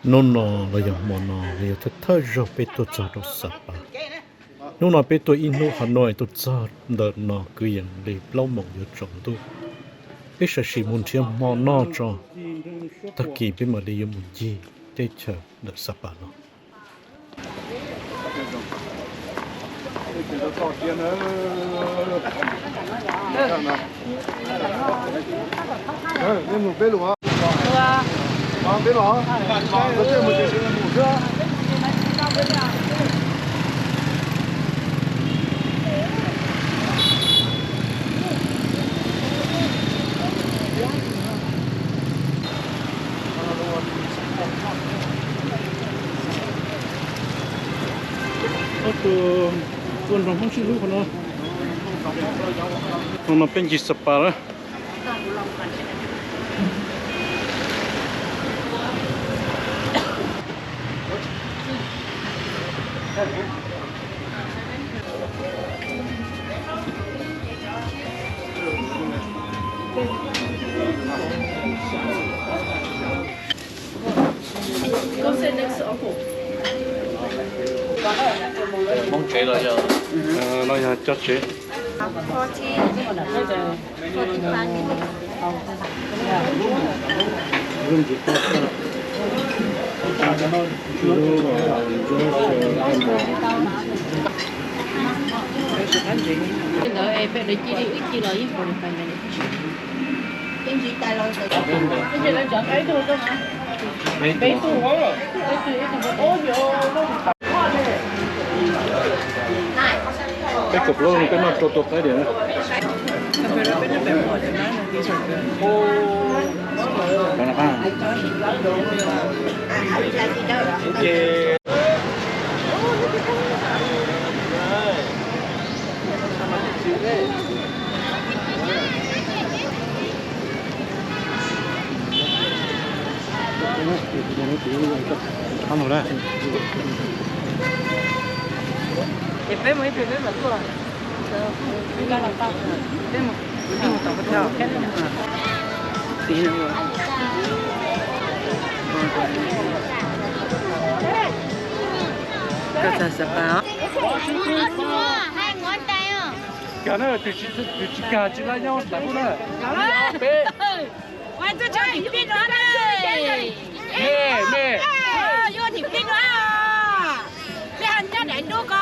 Hnub no los yog hmo no los yog thawj thawj zaug peb tuaj txog rau Sapa. Hnub no peb tuaj ib hnub qhov no es tuaj txog ntawm no kwv yees li plaub moos yuav tsaus ntuj. Peb sawv tsees mus nrhiav hmo noj tso, tag kis peb mam li yuav mus ncig teb chaws ntawm Sapa no. Tus ua nrog Hmoob sib hlub qhov no. Qhov no peb ncig Sapa lawm. Hmoob tsev los yog, no yog cov tsev. Peb kaum plaub no peb noj rau tua qaib diam na. Kag na, tus tsis kag tsis laj nyob hlais ub na. Peb. Ua, tuaj tso tim peb no na. Me, me. Yuav tim peb no. Peb ho nyob daim nruab ko.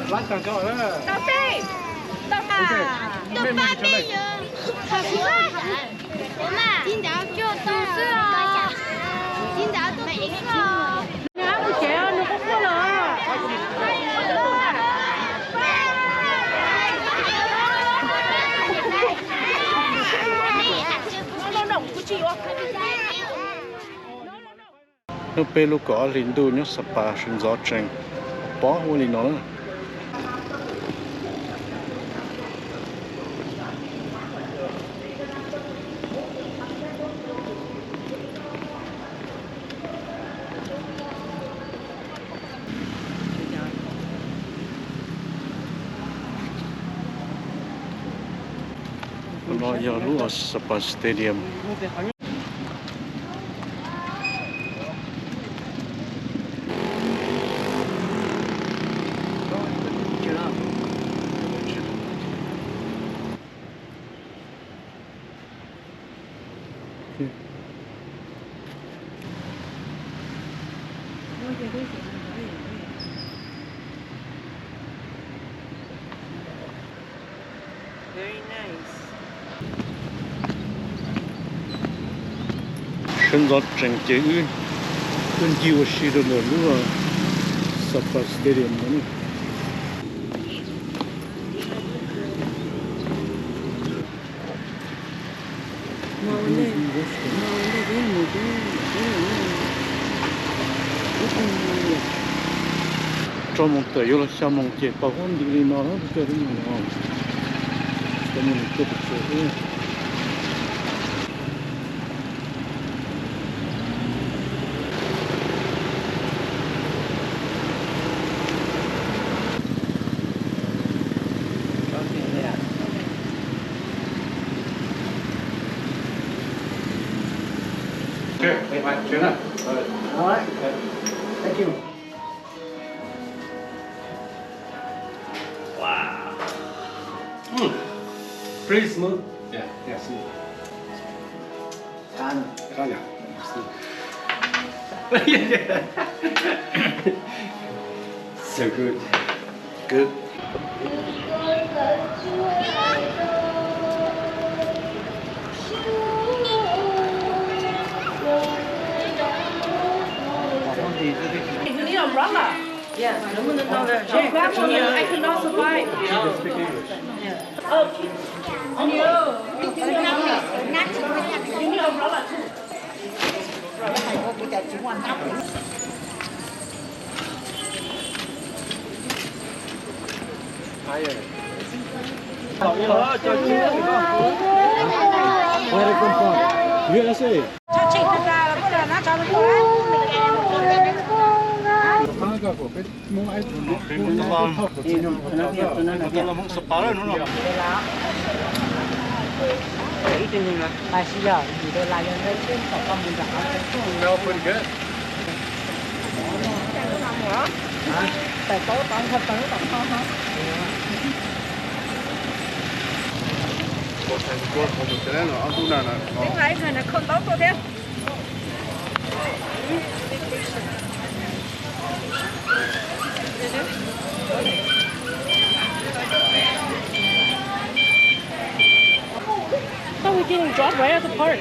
Tau peb. Tau peb. Tau peb. Tib nrad cuaj tus xwb os. Tib nrad cuaj tus xwb os. Nws ab mus tsev, nws quaj quaj lawm. Hnub peb lub kaum ob hlis ntuj nyob Sapa sawv ntxov tsees pom ua li no na. No yog lub Sapa Stadium. Sawv ntxov tsees ces wb tuaj ncig ua si rau ntawm lub Sapa Stadium no. Rau moos tawm yuav los xya moos ces tau huab nti li no lawm, koj tib mus no, tau mus nws tuaj pes tsawg thiab. All right. Thank you. Wow. Mm. Pretty smooth. Yeah. Yeah, smooth. Khá nhỉ? Khá nhỉ? Smooth. So good. Good. You need umbrella? Yeah. Grab one. I cannot survive. Where you come from? U S A. Thought we getting dropped right at the park.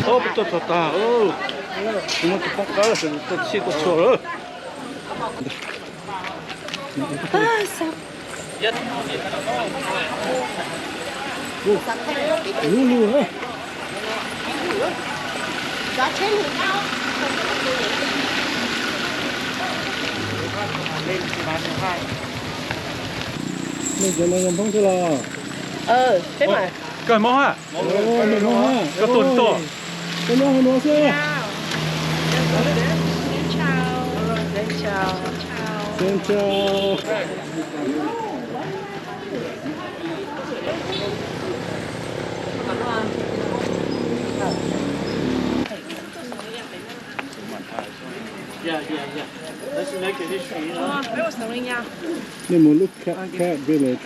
Ob, tuaj txog tag, muab tus poob qab, tuaj txhij tuaj txhua lawm. Lub lug na. Nej cov no yog Hmoob thiab los? Peb mas. Koj Hmoob ha? Mej Hmoob ha? Koj tuaj ntau. Koj nyob hauv no xwb. Sentral. Nej mus lub Cat Cat Village.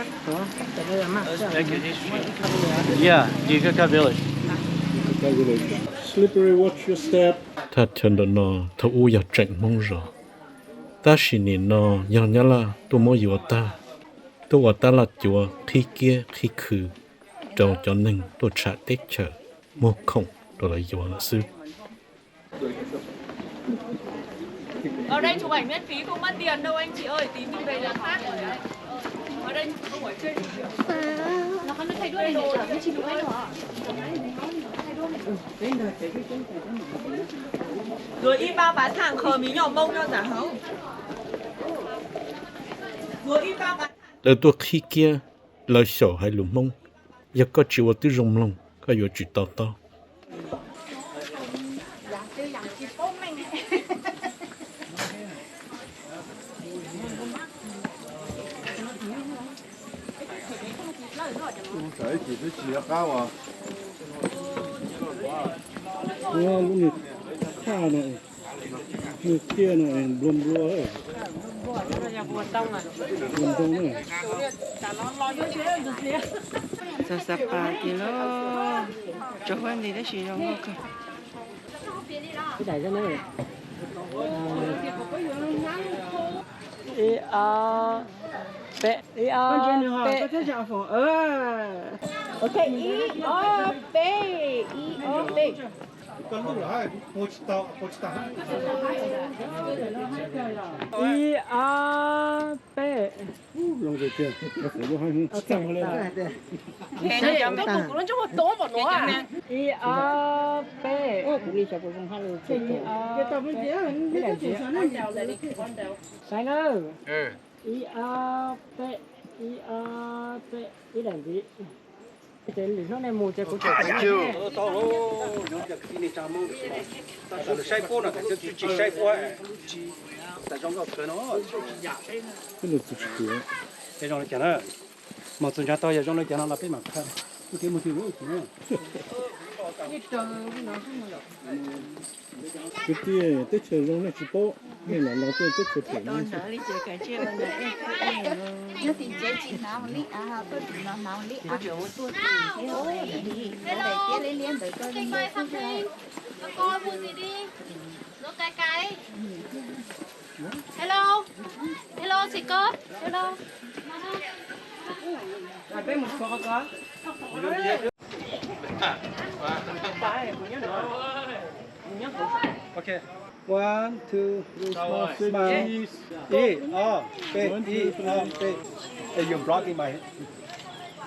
Yeah, Yukaka Village. Yukaka Village. Slippery, watch your step. Thaj chaw ntawm no thaum ub yog tseem Hmoob zos, tab sis nim no yog Nyab Laj tuaj muab yuav tag, tuaj ua tab laj cuav qhib kiab qhib khw rau cov neeg tuaj tsham teb chaws muag khoom rau lawv yuav lawm xwb. Ở đây chụp ảnh miễn phí, không mất tiền đâu anh chị ơi, tí mình về làm khác. Ở đây chụp ảnh. Rồi in bao bán hàng khờ mì nhọ mông cho giả hấu. Rồi in bao bán hàng. Lawv tuaj qhib kiab, lawv xyaum hais lus Hmoob, yog koj tsis ua tib zoo mloog koj yuav tsis to taub. Lub niag thaj no, niag tiaj no nplua nplua, nplua ntoo na. Txog Sapa ces los tsaus huab nti tab sis zoo nkauj kawg. Ib ob peb, ib ob peb. Ok, ib ob peb, ib ob peb. Ib, ob, peb. Ib, ob, peb. Saib nawb. Ib, ob, peb, ib, ob, peb, ib daim ntxiv. Ces lwm hnub nej mus ces kuv tau saib puab no, tsis saib puab. Tsis zoo li cas na. Mos txwv ntshav tau yog zoo li cas no los peb mam qha. Kwv tij, teb chaws zoo nej tsis paub, nej lam los tuaj teb chaws phem no. Nyob tim tsev tsis hnav li av, tuaj tim no hnav li av. Ua daim tiab liab liab ntawd koj li ntawd xwb. Hello, hello, txiv koj, hello. Peb mus txog ko. Ok. One, two, smile. Ib, ob, peb, ib, ob, peb. Hey, you're blocking my...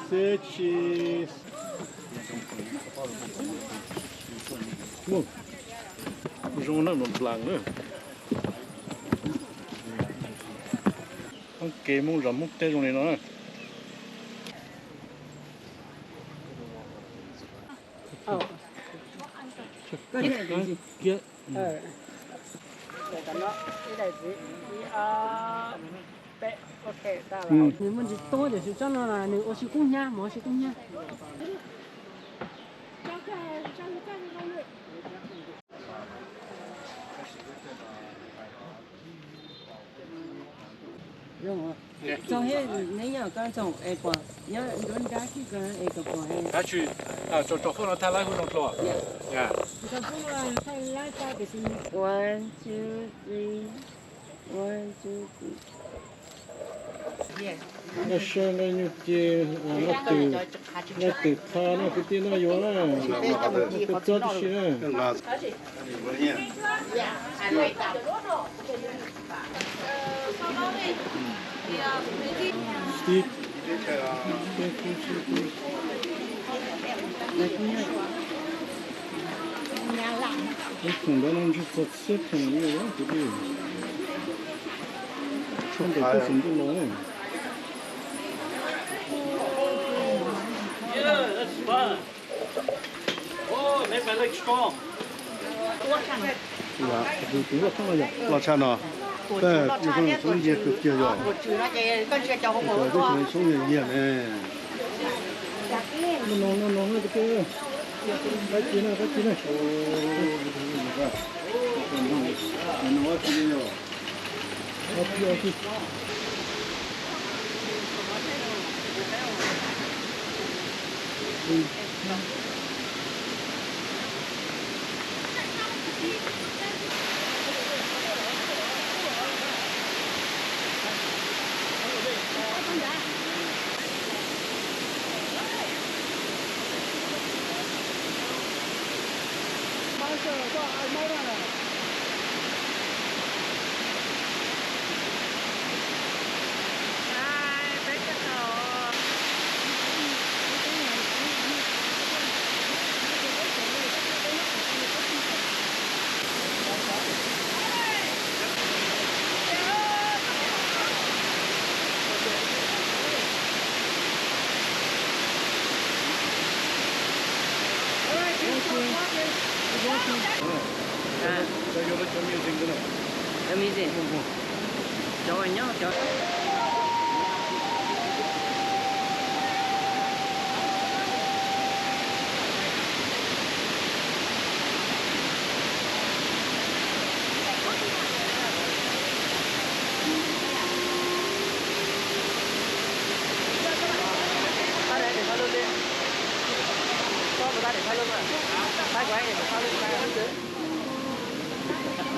Say cheese. Zoo na, nplaas na. Hoob kev Hmoob zos Hmoob teb zoo li no na. Nws muaj ntsis tuab tiam sis tsob no nws ua si kub hnyiab, mus ua si kub hnyiab. Txog thiab, neb nyob ko txog es pom nyob nruab nrab tib ko es kom pom. Tso tso foob no thaij laib hub zoo dlua. One, two, three. One, two, three. Noj sab nqaij nyuj ci, nqaij twm, nqaij twm qha no kwv tij noj yuav na, noj peb txob tib si na. Steve. Khoom ntawd no ntshe txog txhiab khoom li os kwv tij. Tshaj ntawm tuaj txog ntuj los na. Los tshaj no, tej tsob ntsia kawg kiag yog, tej tsob ntsia yiag ne. Noj no, noj no, qab ci na, qab ci na. Amazing. Cov nyob cov.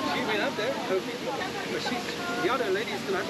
She went up there, her feet, but she's, the other lady is gonna.